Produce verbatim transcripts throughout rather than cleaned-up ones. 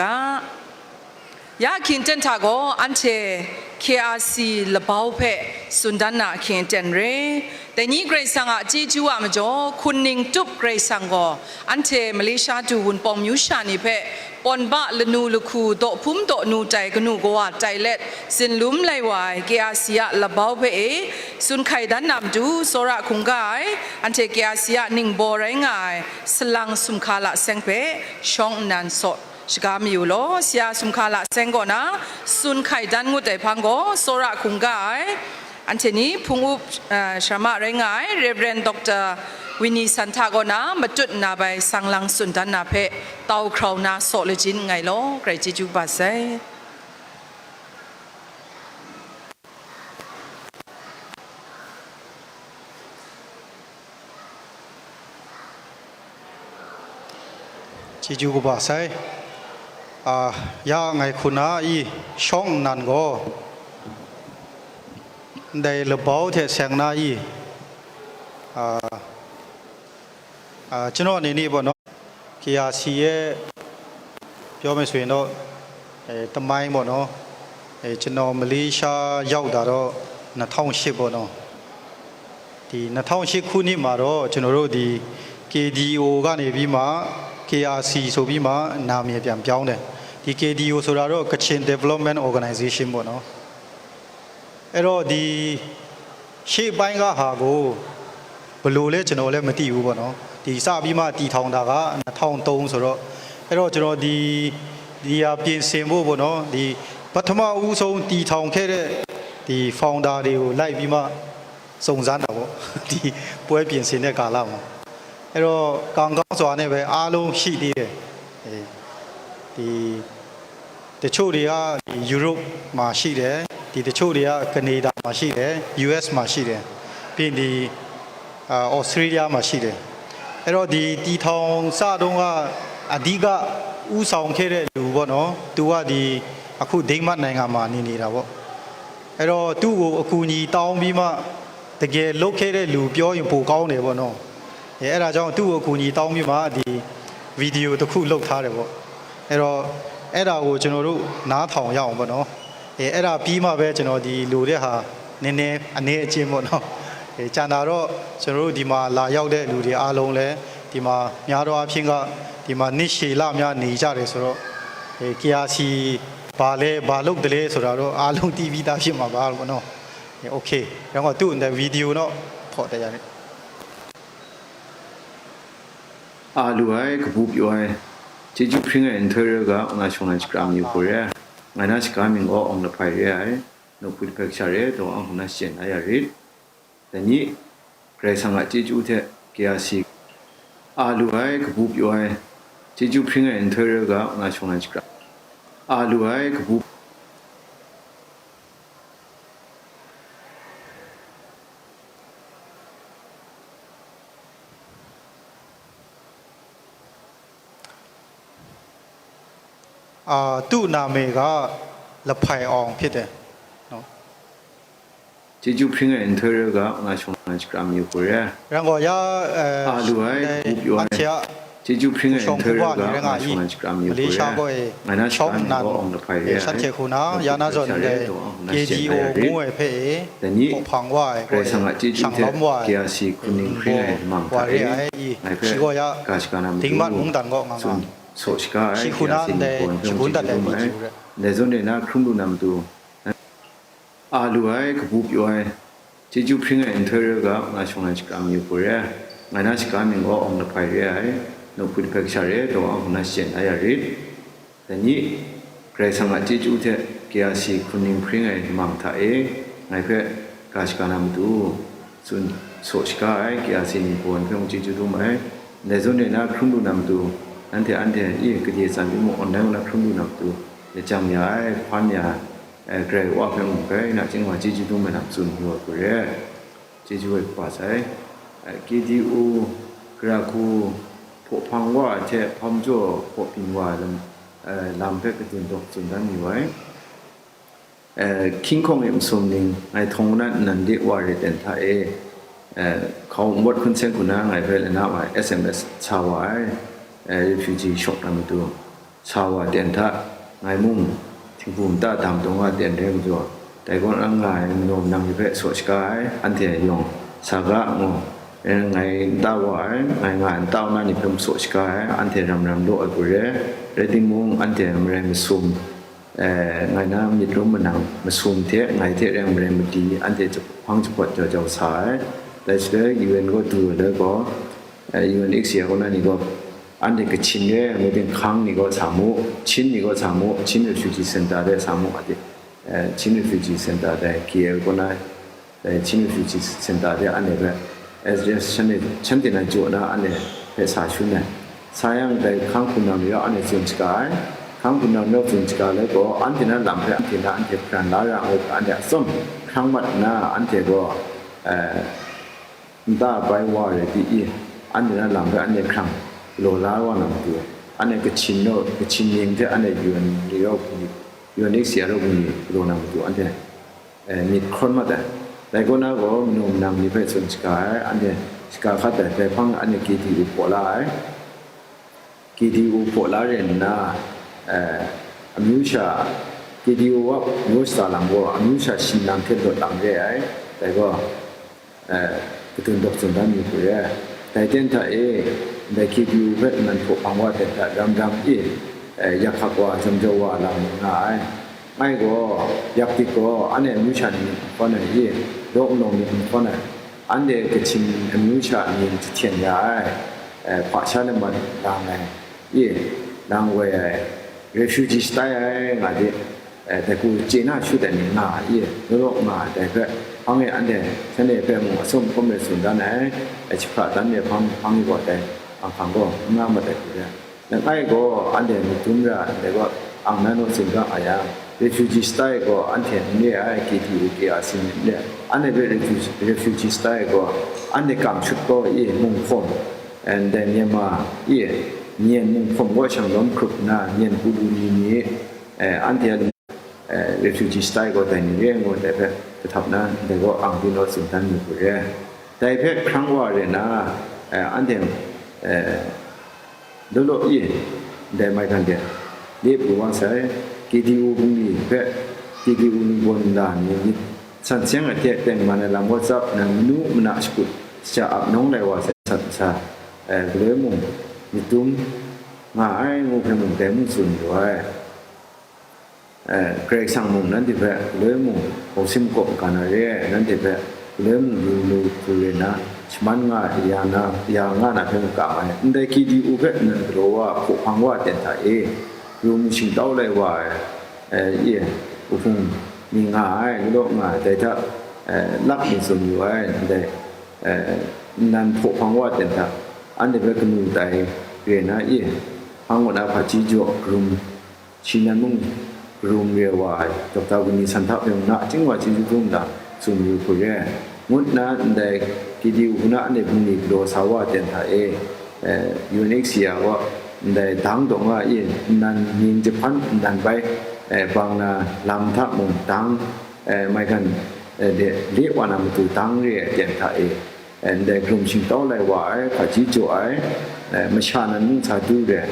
ga. Ya hkying ten hta gaw anhte K R C labau hpe tsun dan na hkying ten re. Dai ni Karai Kasang a chyeju a majaw, hkun ning tup Karai Kasang gaw anhte Malaysia du wunpawng myu sha ni hpe pawn ba lanu lahku dawhpum dawhnu tai kanu kawa tai let zinlum lai wa ai K R C a labau hpe e tsun hkai dan na matu, tsawra hkungga ai, anhte K R C a ningbaw rai nga ai salang sumhkala seng hpe shawng nnan saw shaga mayu law, Sara Sumhkala Seng kaw na tsun hkai dan ngut ai hpang gaw, tsawra hkungga ai, anhte ni hpung up, eh, sharama rai nga ai Rev. Dr. Winnie Santha kaw na matut nna bai sang lang tsun dan na hpe tau hkrau na saw lajin nngai law, Karai chyeju kaba sai. Chyeju kaba sai. A, ya ngai hku na i shawng nnan gaw, ndai labau hte seng na i, a, a, ကျွန်တော်အနေနဲ့ပေါ့နော် KRC ရဲ့ ပြောမယ်ဆိုရင်တော့ အဲ သမိုင်းပေါ့နော်။ အဲ ကျွန်တော် မလေးရှားရောက်တာတော့ နှစ်ထောင်ရှစ်ပေါ့နော်။ ဒီ နှစ်ထောင်ရှစ်ခုနှစ်မှာတော့ ကျွန်တော်တို့ ဒီ KDO ကနေပြီးမှ KRC ဆိုပြီးမှ နာမည်ပြန်ပြောင်းတယ်။ ဒီ KDO ဆိုတာတော့ Kachin Development Organization ပေါ့နော်။ အဲ့တော့ ဒီ ရှေ့ပိုင်းကဟာကို ဘယ်လိုလဲ ကျွန်တော်လည်းမသိဘူးပေါ့နော်။ ဒီ စပြီးမှ တည်ထောင်တာက နှစ်ထောင်သုံးဆိုတော့ အဲ့တော့ ကျွန်တော် ဒီ ဒီဟာ ပြင်ဆင်ဖို့ပေါ့နော်။ ဒီ ပထမဦးဆုံး တည်ထောင်ခဲ့တဲ့ ဒီ founder တွေကို လိုက်ပြီးမှ စုံစမ်းတာပေါ့။ ဒီ ပွဲပြင်ဆင်တဲ့ကာလမှာ။ အဲ့တော့ ကံကောင်းစွာနဲ့ပဲ အားလုံးရှိသေးတယ်။ အဲ ဒီ တချို့တွေက ဒီ ယူရူပ်မှာရှိတယ်။ ဒီ တချို့တွေက ကနေဒါမှာရှိတယ်။ ယူအက်စ်မှာရှိတယ်။ ပြီးရင် ဒီ အာ ဩစတြေးလျမှာရှိတယ်။ အဲ့တော့ ဒီ တည်ထောင်စတုန်းက အဓိက ဦးဆောင်ခဲ့တဲ့လူပေါ့နော်။ သူက ဒီ အခု ဒိန်းမတ်နိုင်ငံမှာ နေနေတာပေါ့။ အဲ့တော့ သူ့ကို အကူအညီတောင်းပြီးမှ တကယ်လုပ်ခဲ့တဲ့လူ ပြောရင် ပိုကောင်းတယ်ပေါ့နော်။ အဲ အဲ့ဒါကြောင့် သူ့ကို အကူအညီတောင်းပြီးမှ ဒီ ဗီဒီယိုတစ်ခု လုပ်ထားတယ်ပေါ့။ အဲ့တော့ အဲ့ဒါကို ကျွန်တော်တို့ နားထောင်ရအောင်ပေါ့နော်။ အဲ အဲ့ဒါပြီးမှပဲ ကျွန်တော် ဒီလိုတဲ့ဟာ နည်းနည်း အနည်းအကျဉ်းပေါ့နော်။ အဲ ကျန်တာတော့ ကျွန်တော်တို့ ဒီမှာ လာရောက်တဲ့လူတွေ အားလုံးလည်း ဒီမှာ များသောအားဖြင့်က ဒီမှာ နှစ်ရှည်လများ နေကြတယ်ဆိုတော့ အဲ KRC ဘာလဲ ဘာလုပ်တယ်လဲဆိုတာတော့ အားလုံးသိပြီးသားဖြစ်မှာပါပေါ့နော်။ အဲ โอเค။ ဒါကြောင့် သူ့အနေနဲ့ ဗီဒီယိုတော့ ဖော်ပြရတယ်။ အာလူဝ်း ကပူပျော်ဝဲ ကျေးဇူးဖရင်းငယ် အံထွဲရဲက ငါရှောင်လံ စကရၢမယူပူရဲ ငါနာ စကားမင်းဂေါ အောင်လဖၢႆရဲ နုတ်ဖုတဖက် ကဆာရဲ ဒေါ်အောင် ဟူနာ ရှင်းလာရရစ် တနည်း ဂရဲဆန်က ကျေးဇူးထက် KRC အာလူဝ်း ကပူပျော်ဝဲ ကျေးဇူးဖရင်းငယ် အံထွဲရဲက ငါရှောင်လံ စကရၢ အာလူဝ်း ကပူ အာ သူ့နာမည်က လဖိုင်အောင်ဖြစ်တယ်နော်။ ကျေးဇူးဖရင်းငယ် အံထွဲရဲက ငါရှောင်လံ စကရၢမယူပူရဲ ရန်ကုန်ရ အဲ အာလူဝ်း ကပူပျော်ဝဲ ကျေးဇူးဖရင်းငယ် အံထွဲရဲက ငါရှောင်လံ စကရၢမယူပူရဲ မလေးရှားကို ငါနာ ရှောင်လံ အောင်လဖၢႆရဲ ဆက်ချေခုနာ ရန်နာဇော်နဲ့ KDO မိုးဝယ်ဖက် တနည်း ဖော်ဖောင်ဝါ ဂရဲဆန်က ကျေးဇူးထက် KRC ခုနှစ် ဖရင်းငယ် မင်ထါရဲ ငါဖဲ ကါစကါနာ မတူ ဒိန်းမတ်မုန်တိုင်းကို ငါ ဆိုးစကား ရှိခုန KRC နဲ့ ပေါ် ရှိခုန တက်တဲ့ ဗီဒီယို ရဲ လက်စွန်းနဲ့ နား ခရုံးလူနာ မတူ အာလူဝ်း ကပူပျော်ဝဲ ကျေးဇူးဖရင်းငယ် အံထွဲရဲက ငါရှောင်လံ စကရၢမယူပူရဲ ငါနာ စကားမင်းဂေါ အောင်လဖၢၢ်ရဲ နုတ်ဖုတဖက် ကဆာရဲ ဒေါ်အောင် ဟူနာ ရှင်းလာရရစ် တနည်း ဂရဲဆန်က ကျေးဇူးထက် KRC ခုနှစ် ဖရင်းငယ် မင်ထါရဲ ငါဖဲ ကါစကါနာ မတူ ဆိုးစကား KRC နဲ့ ပေါ် ဖဲ ကျေးဇူးတင်ပါတယ်။ လက်စွန်းနဲ့ နား ခရုံးလူနာ မတူ အန်ထဲ အန်ထဲ အီး ကတိဆန်ပြီး မွန် online နား ခရုံးလူနာ မတူ လက်ကျန်ရ ဖမ်းရ အဲ ဂရဲဝါဖဲ မွန် ဂရဲနာ ကျင်းဝါ ကျေးဇူးတင်မယ် နာ စွန် ယူဝဲ ကိုရဲ ကျေးဇူးဝဲ ပါဆိုင် အဲ KDO ကရၢခု ဖော်ဖောင်ဝါ အထက် ဖမ်းကြော ဖော်ပင်ဝါ လမ်း အဲ လမ်းဖက် ကတင်တော့ စွန်တန်း ယူဝဲ အဲ King Kong ရဲ့ မစုံနင်း ငါ ထောင်ကနန်း နန္ဒီဝါ ရတန်ထါ အဲ အဲ ခေါင်းဝတ် ခွင့်ဆင့် ခုန ငါ ဖဲ လန ဝါ SMS ချဝါ အဲ refugee ရှော့ တမတူ sa wa ten hta, ngai mung htinghpung nta dang dawng a ten rai majaw, dai kaw na nga ai manaw manang ni hpe saw shaga ai, anhte yawng sa ga ngu, ngai nta wa ai, ngai nga ai nta wa na ni hpe masaw shaga ai, anhte ram ram law ai hku re, rai timung, anhte marai masum, eh, ngai na myit rum manang masum hte ngai hte reng marai madi, anhte hpang jahpawt jau jau sa ai. Dai shaloi U N gaw du ai loi gaw, eh, U N H C R kaw na ni gaw, anhte Kachin re ai ngu ting, Hkang ni gaw sa mu, Chin ni gaw sa mu, Chin Refugee Center de sa mu, a di, eh, Chin Refugee Center dai K L kaw na, dai Chin Refugee Center de anhte hpe, S D S shanhte, shanhte nan jaw na anhte hpe sa shun ai. Sa yang, dai Hkang hpunau ni rau anhte tsun shaga ai. Hkang hpunau ni rau tsun shaga le gaw, anhte na lam hpe anhte na anhte hparan la ra ai, anhte atsawm hkrang mat nna, anhte gaw, eh, nta bai wa re pyi i, anhte na lam hpe anhte hkrang galaw la wa na matu, anhte Kachin rau, Kachin mying hte anhte U N ni rau bungli, U N H C R rau bungli galaw na matu, anhte, eh, myit hkawn mat ai. Dai kaw na gaw, manaw manang ni hpe tsun shaga ai, anhte shaga hkat ai, dai hpang anhte K T U hpaw la ai. K T U hpaw la re nna, eh, amyu sha, K T U a majaw shada lam gaw amyu sha shi nlang hte lawt lam re ai. Dai gaw, eh, kadun dawk tsun dan mi hku re. Dai ten hta e, ndai K T U hpe nnan hpaw hpang wa ten hta ram ram e, eh, yak hkak wa, jam jau wa lam nga ai. Ngai gaw, yak dik gaw, anhte amyu sha ni myit n hkawn ai i, law nlawng myit n hkawn ai, anhte Kachin amyu sha mying jahten ya ai, eh, hpa sha laman lang ai, i, lang woi ai, refugee stai ai nga di, eh, dai hku chye na shut ai ni nga ai, i, law law nga ai, dai hpe, hpang e anhte, shanhte hpe mung atsawm hkawm e tsun dan ai, eh, jahpra dan e hpang, hpang e gaw dai, hpang hpang gaw n nga mat ai hku re. Langai gaw, anhte myit dum ra ndai gaw, ang na naw tsun ga nga yang, refugee stai gaw anhte n re ai, K T U K R C ni n re ai. Anhte hpe refugee, refugee stai gaw, anhte kam shut gaw i, mung hpawm, eh, ndai Myanmar i, Myen mung hpawm gaw shanglawm hkrup nna, Myen Pulu ni ni, eh, anhte a, eh, refugee stai gaw dai ni re ngu, dai hpe kahtap na, ndai gaw ang byin naw tsun dan mi hku re. Dai hpe hkrang wa re na, eh, anhte, eh, law law i, ndai maigan de, de pru wa sai, K T U bungli hpe, K T U ningbaw nla ni myit san seng ai hte tengman ai lam WhatsApp nan manu mana shakut shaja ap nawng lai wa sai sat sa, eh, galoi mung myit dum nga ai ngu hpe mung dai mung tsun yu ai. Eh, Karai Kasang mung nanhte hpe galoi mung hpawng sim kaw maga na re ai, nanhte hpe galoi mung yu lu hku re na, shaman nga ya na, ya nga na hpe mung kam ai. Ndai K T U hpe nnan galaw wa, hpaw hpang wa ten hta e, rum shingtau lai wa ai, eh, i, uhpung ni nga ai, law law nga ai, dai hta, eh, lak ni tsun yu ai, ndai, eh, nnan hpaw hpang wa ten hta, anhte hpe kanu tai re na i, hpang kaw na hpaji jaw, rum, shi nan mung karum re wa ai, Doctor Gun Ni San hta hpe mung nachying wa chyeju dum da tsun yu hku re ai, ngut nna ndai K T U hku na anhte bungli galaw sa wa ten hta e, eh, U N H C R gaw ndai dang dawng a i nnan mying jahpan nnan bai, eh, bang na lam hta mung dang, eh, maigan, eh, de le wa na matu dang re ai ten hta e, eh, ndai hkrum shingtau lai wa ai, hpaji jaw ai, eh, masha nan mung sa du re ai,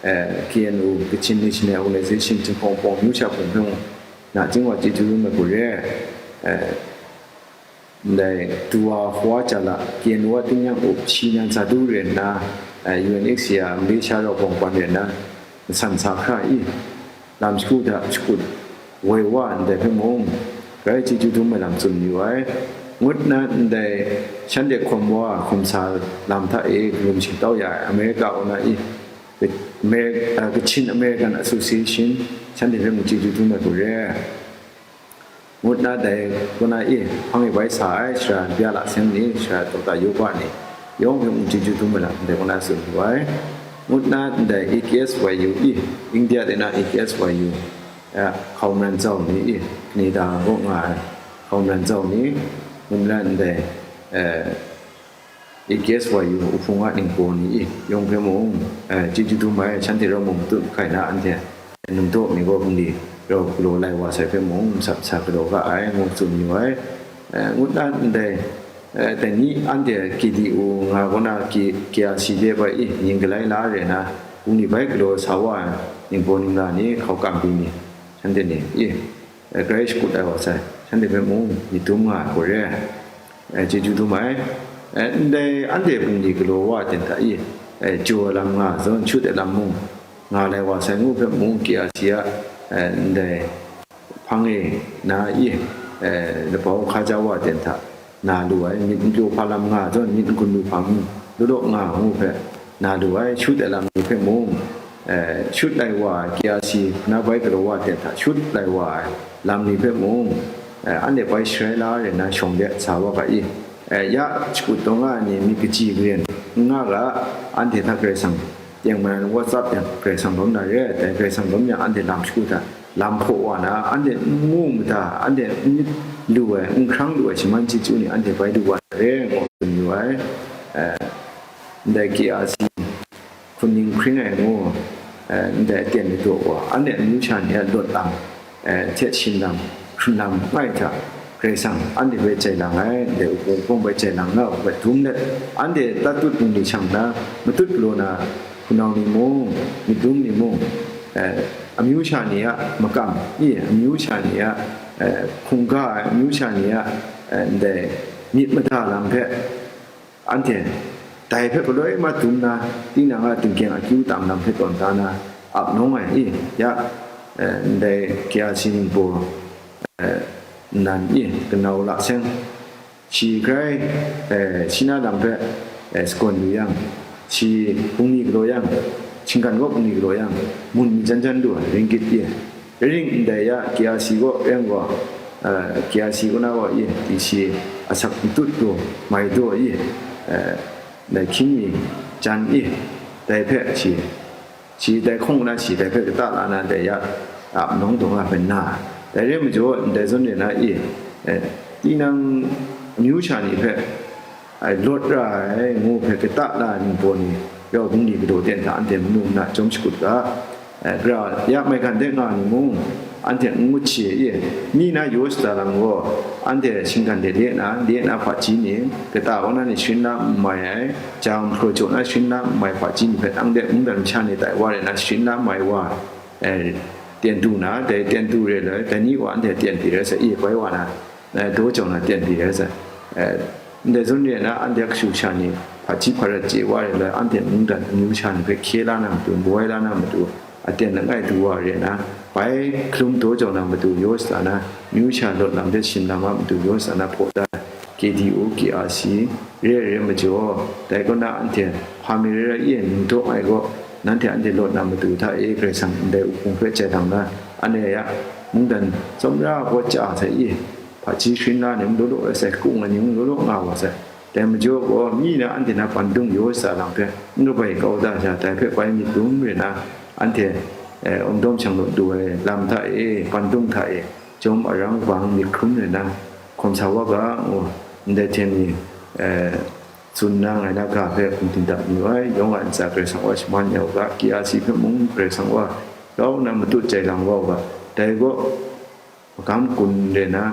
eh, K N O, Kachin National Organization, Jinghpaw Wunpawng amyu sha hpung hpe mung, nachying wa chyeju rum ai hku re ai, eh, ndai Tuwa Hwa Jala, K N O a tingnyang up shi nan sa du re nna, eh, U N H C R, Malaysia rau bawng pan re nna, masan sa hkra i, lam shagu hta shakut woi wa ndai hpe mung, grai chyeju dum ai lam tsun yu ai. Ngut nna ndai shanhte hkawm wa hkum sa lam hta e galum shingtau ya ai America kaw na i, Amer-, ah, Kachin American Association, shanhte hpe mung chyeju dum ai hku re ai. Ngut nna dai kaw na i, hpang e bai sa ai, sara bya la seng ni, sara Doctor Yoba ni, yawng hpe mung chyeju dum ai lam ndai kaw na tsun yu ai. Ngut nna ndai A K S Y U i, India de na A K S Y U, eh, hkau maran zau ni i, Canada kaw nga ai hkau maran zau ni, ngut nna ndai, eh, A K S Y U uhpung a ningbaw ni i, yawng hpe mung, eh, chyeju dum ai, shanhte rau mung matut mahkai na anhte, num daw mi gaw bungli rau galaw lai wa sai hpe mung, masat masat galaw ga ai, ngu tsun yu ai. Eh, ngut nna ndai, eh, dai ni anhte K D U nga kaw na K-, K R C de bai i, mying galai la re na, bungli bai galaw sa wa ai, ningbaw ningla ni, hkaukam byin ni, shanhte ni, i, e, grai shakut ai wa sai, shanhte hpe mung myit dum nga ai gaw re ai, e, chyeju dum ai. E, ndai anhte bungli galaw wa ten hta i, e, jaw ai lam nga zawn, shut ai lam mung nga lai wa sai ngu hpe mung, K R C a, e, ndai hpang e na i, e, labau hkaja wa ten hta na lu ai, myit n pyaw hpa lam nga zawn, myit n gun lu hpa mung law law nga ngu hpe na lu ai, shut ai lam ni hpe mung, e, shut lai wa ai, K R C hpuna bai galaw wa ten hta shut lai wa ai lam ni hpe mung, e, anhte bai sharai la re na shawng de sa wa ga i, e, ya shakut taw nga ai ni, myit kaji karen n nga ga, anhte hta Karai Kasang tengman WhatsApp yang Karai Kasang lawm na re ai, dai Karai Kasang lawm yang anhte lam shagu hta lam hpaw wa na, anhte n mu mada, anhte n myit lu ai, n hkrang lu ai shaman chyeju ni anhte bai lu wa na re, ngu tsun yu ai. Eh, ndai K R C hkun ning hkring ai ngu, eh, ndai aten ladaw wa, anhte amyu sha ni a lawt lam, eh, hte shin lam, hkrun lam ngai hta, Karai Kasang anhte hpe jai lang ai, ndai upawng hpawng hpe jai lang na hpe dum let, anhte tatut bungli shang na, matut galaw na, hpunau ni mung, myit dum ni mung, eh, amyu sha ni a makam, i, amyu sha ni a, eh, hkungga ai, amyu sha ni a, eh, ndai myit mada lam hpe, anhte dai hpe galoi mat dum na, tinang a tingkyeng akyu tam lam hpe tawn da na, ap nawng ai i, ya, eh, ndai K R C ningbaw, eh, nnan i, kanau la seng, shi grai, eh, shi na lam hpe, eh, sagawn lu yang, shi bungli galaw yang, shinggan kaw bungli galaw yang, mun mi jan jan lu ai, ringgit i, Ring ndai ya, K R C kaw eng gaw, eh, K R C kaw na gaw i, di shi asak ntut daw, mai daw i, eh, dai hkying mi jan i, dai hpe shi, shi dai hkawng na shi, dai hpe kata la na, dai ya, a, manawng daw nga hpe na, dai re ai majaw, ndai zawn re na i, eh, tinang amyu sha ni hpe, ai, lawt ra ai ngu hpe kata la ai ningbaw ni, yau bungli galaw ten hta anhte manu nna chyawm shakut ga, ai, gara ya maigan de nga ai ni mung, anhte n ngut she i, mi na yaw shada lam gaw, anhte shinggan de le na, le na hpaji ni, kata kaw na ni sharin la n mai ai, ja gumhpraw jaw na sharin la n mai hpaji ni hpe, tang de mungdan masha ni tai wa re na sharin la n mai wa, ai, ten du na, dai ten du re loi, dai ni wa anhte ten pyi rai sa i, bai wa na, eh, daw jau na ten pyi rai sai. Eh, ndai zawn re na, anhte kashu sha ni, hpaji hparat chye wa re loi, anhte mungdan amyu sha ni hpe hkye la na matu, bawai la na matu, aten langai du wa re na, bai hkalum daw jau na matu, yaw shada na, myu sha lawt lam hte shin lam a matu, yaw shada na hpaw da ai, K D O, K R C, re ai re ai majaw, dai kaw na anhte hpa mi rai rai e, n daw ai gaw, nanhte anhte lawt na matu hta e, Karai Kasang ndai upung hpe jai lang na, anhte ya, mungdan tsawmra ai baw chya sai i, hpaji sharin la ni mung law law rai sai, hkung ai ni mung law law nga wa sai. Dai majaw gaw, mi na anhte na pandung yaw shada lam hpe, n kabai kau da sha, dai hpe bai myit dum re na, anhte, eh, awng dawm shang law du ai lam hta e, pandung hta e, jawm arang bang myit hkrum re na, hkawm sa wa ga, ngu, ndai hte mi, eh, tsun na ngai na ga hpe hkum tin dat mayu ai, yawng a ntsa Karai Kasang wa shaman ya u ga, K R C hpe mung Karai Kasang wa grau nna matut jai lang wa u ga, dai gaw, magam gun re na,